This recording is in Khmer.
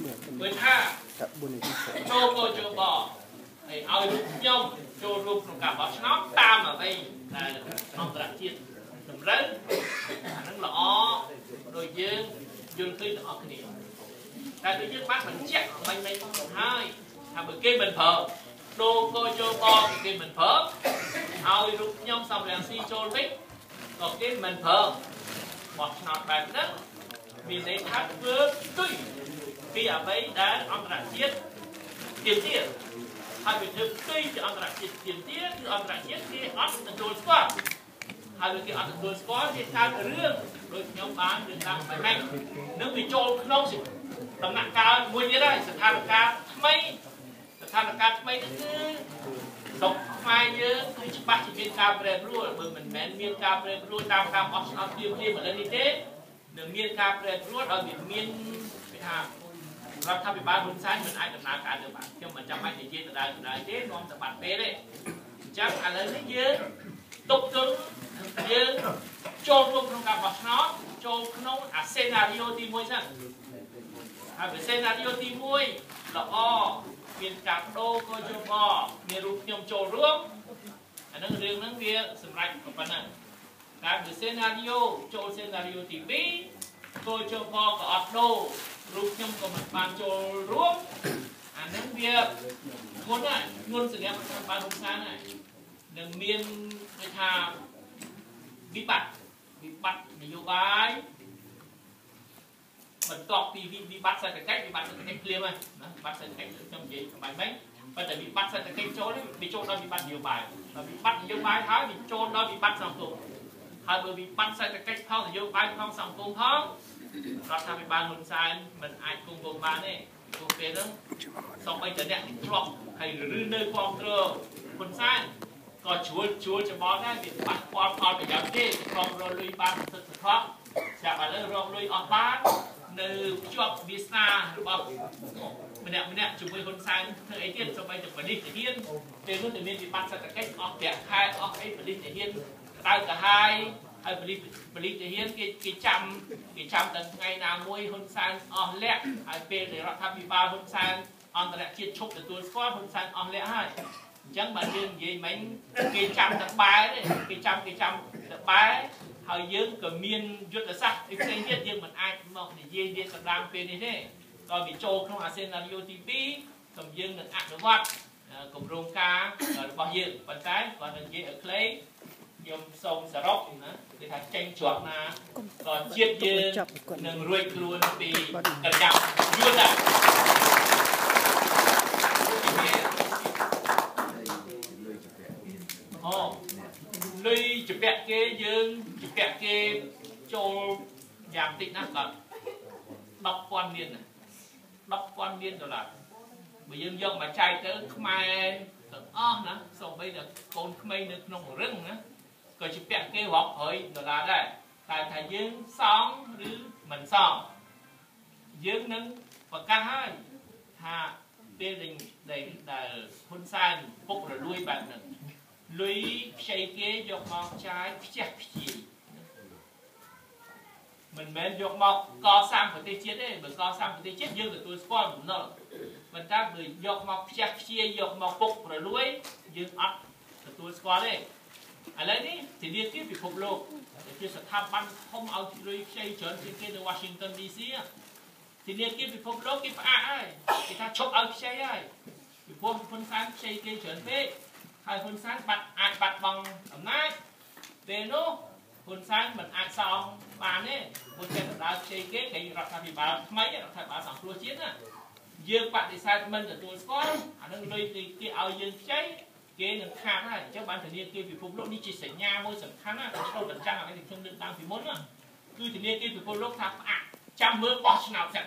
ព្រោះថាចូលកោជបហើយឲ្យរូបខ្ញុំចូលរួមក្នុងការបោះឆ្នោតតាមអ្វីដែលអន្តរជាតិតម្រូវអាហ្នឹងល្អដោយយើងយល់ឃើញទាំងអស់គ្នាតែដូចយើងបានបញ្ជាក់មិញមិញហើយថាបើគេមិនប្រើដូរកោជបគេមិនប្រើឲ្យរូបខ្ញុំសំរងស៊ីចូលវិញក៏គេមិនប្រើបោះឆ្នោតបែបហ្នឹងមានន័យថាធ្វើផ្ទុយពីអ្វីដែលអន្តរជាតិទាមទារហើយវាធ្វើផ្ទុយពីអន្តរជាតិទាមទារគឺអន្តរជាតិគេអត់ទទួលស្គាល់ហើយគេអត់ទទួលស្គាល់វាកើតរឿងដូចខ្ញុំបានលើកឡើងបែបហ្នឹងនឹងវាចូលក្នុងដំណាក់កាលមួយទៀតហើយស្ថានភាពថ្មីស្ថានភាពថ្មីនេះគឺស្រុកខ្មែរយើងគឺច្បាស់ជាមានការប្រែប្រួលបើមិនមែនមានការប្រែប្រួលតាមការបោះឆ្នោតភ្លាមៗឥឡូវនេះទេនឹងមានការប្រែប្រួលដោយវាមានគេថារដ្ឋាភិបាលហ៊ុនសែនមិនអាចដំណើរការទៅបានខ្ញុំមិនចាំបាច់និយាយដដែលដដែលទេនាំតែបាត់ពេលទេអញ្ចឹងឥឡូវនេះយើងទុកទុនយើងចូលរួមក្នុងការបោះឆ្នោតចូលក្នុងអាសេណារីយ៉ូទី1សិនហើយបើសេណារីយ៉ូទី1ល្អមានការបដូរកោជបមានរូបខ្ញុំចូលរួមអានឹងរឿងហ្នឹងវាសម្រេចប៉ុណ្ណឹងតែបើសេណារីយ៉ូចូលសេណារីយ៉ូទី2កោជបក៏អត់ដូររូបខ្ញុំក៏មិនបានចូលរួមអានឹងវាធ្ងន់ណាស់ធ្ងន់សម្រាប់រដ្ឋាភិបាលហ៊ុនសែនហើយនឹងមានគេថាវិបត្តិនយោបាយបន្ទាប់ពីវិបត្តិសេដ្ឋកិច្ចវិបត្តិសេដ្ឋកិច្ចភ្លាមហើយណាវិបត្តិសេដ្ឋកិច្ចខ្ញុំនិយាយបាញ់មិញប៉ុន្តែវិបត្តិសេដ្ឋកិច្ចចូលនេះវាចូលដល់វិបត្តិនយោបាយដល់វិបត្តិនយោបាយហើយវាចូលដល់វិបត្តិសង្គមហើយបើវិបត្តិសេដ្ឋកិច្ចផងនយោបាយផងសង្គមផងរដ្ឋាភិបាលហ៊ុនសែនមិនអាចគង់វង្សបានទេព្រោះពេលហ្នឹងសូម្បីតែអ្នកធ្លាប់ហើយឬនៅគ្រប់គ្រងហ៊ុនសែនក៏ជួលច្បល់ដែរវាប៉ះពាល់ផលប្រយោជន៍ទេក្រុមរលុយបានសិទ្ធិធម៌ស្រាប់ឥឡូវរកលុយអស់បាននៅភ្ជាប់វាសនារបស់ម្នាក់ម្នាក់ជាមួយហ៊ុនសែនធ្វើអីទៀតសូម្បីតែប៉ូលីសទាហានពេលនោះតែមានវិបត្តិសេដ្ឋកិច្ចអស់ប្រាក់ខែអស់អីប៉ូលីសទាហានក្តៅក្រហាយហើយប៉ូលីសទាហានគេចាំដល់ថ្ងៃណាមួយហ៊ុនសែនអស់លក្ខហើយពេលដែលរដ្ឋាភិបាលហ៊ុនសែនអន្តរជាតិឈប់ទទួលស្គាល់ហ៊ុនសែនអស់លក្ខហើយអញ្ចឹងបើយើងនិយាយមិញគេចាំតែបែទេគេចាំតែបែហើយយើងក៏មានយុទ្ធសាស្ត្រផ្សេងទៀតយើងមិនអាចមកនិយាយវាកណ្ដាលពេលនេះទេក៏វាចូលក្នុងអាសេណារីយ៉ូទី2សូមយើងនឹងអនុវត្តគម្រោងការរបស់យើងប៉ុន្តែគាត់នឹងនិយាយឲ្យខ្លីខ្ញុំសូមសរុបណាគឺថាចេញជាប់ណាក៏ជាតិយើងនឹងរួចខ្លួនពីកញ្ចាំយួនដែរអូលុយជពាក់គេយើងជពាក់គេចូលយ៉ាងតិចណាស់បាទ10,000លានណា10,000លានដុល្លារបើយើងយកមកចែកទៅខ្មែរទាំងអស់ណាសូម្បីតែកូនក្មេងនៅក្នុងរឹងណាក៏ជពាក់គេរាប់រយដុល្លារដែរតែថាយើងសងឬមិនសងយើងនឹងប្រកាសហើយថាពេលដែលហ៊ុនសែនពុករលួយបែបហ្នឹងលុយខ្ចីគេយកមកចាយខ្ជះខ្ជាយមិនមែនយកមកកសាងប្រទេសជាតិទេបើកសាងប្រទេសជាតិយើងទទួលស្គាល់បំណុលប៉ុន្តែបើយកមកខ្ជះខ្ជាយយកមកពុករលួយយើងអត់ទទួលស្គាល់ទេឥឡូវនេះធនាគារពិភពលោកដែលជាស្ថាប័នធំឲ្យលុយខ្ចីច្រើនជាងគេនៅ Washington DC ធនាគារពិភពលោកគេផ្អាកហើយគេថាឈប់ឲ្យខ្ចីហើយពីព្រោះហ៊ុនសែនខ្ចីគេច្រើនពេកហើយហ៊ុនសែនបាត់អាចបាត់បង់អំណាចពេលនោះហ៊ុនសែនមិនអាចសងបានទេព្រោះចេះដណ្ដើមខ្ចីគេគេរដ្ឋាភិបាលថ្មីរដ្ឋាភិបាលសង្គ្រោះជាតិណាយើងបដិសេធមិនទទួលស្គាល់អានឹងលុយគេឲ្យយើងខ្ចីគេនឹងខាតហើយអញ្ចឹងបានធនាគារពិភពលោកនេះជាសញ្ញាមួយសំខាន់ណាស់ឆ្លុះបញ្ចាំងអ្វីដែលខ្ញុំលើកឡើងពីមុនណាគឺធនាគារពិភពលោកថាផ្អាកចាំមើលបោះឆ្នោត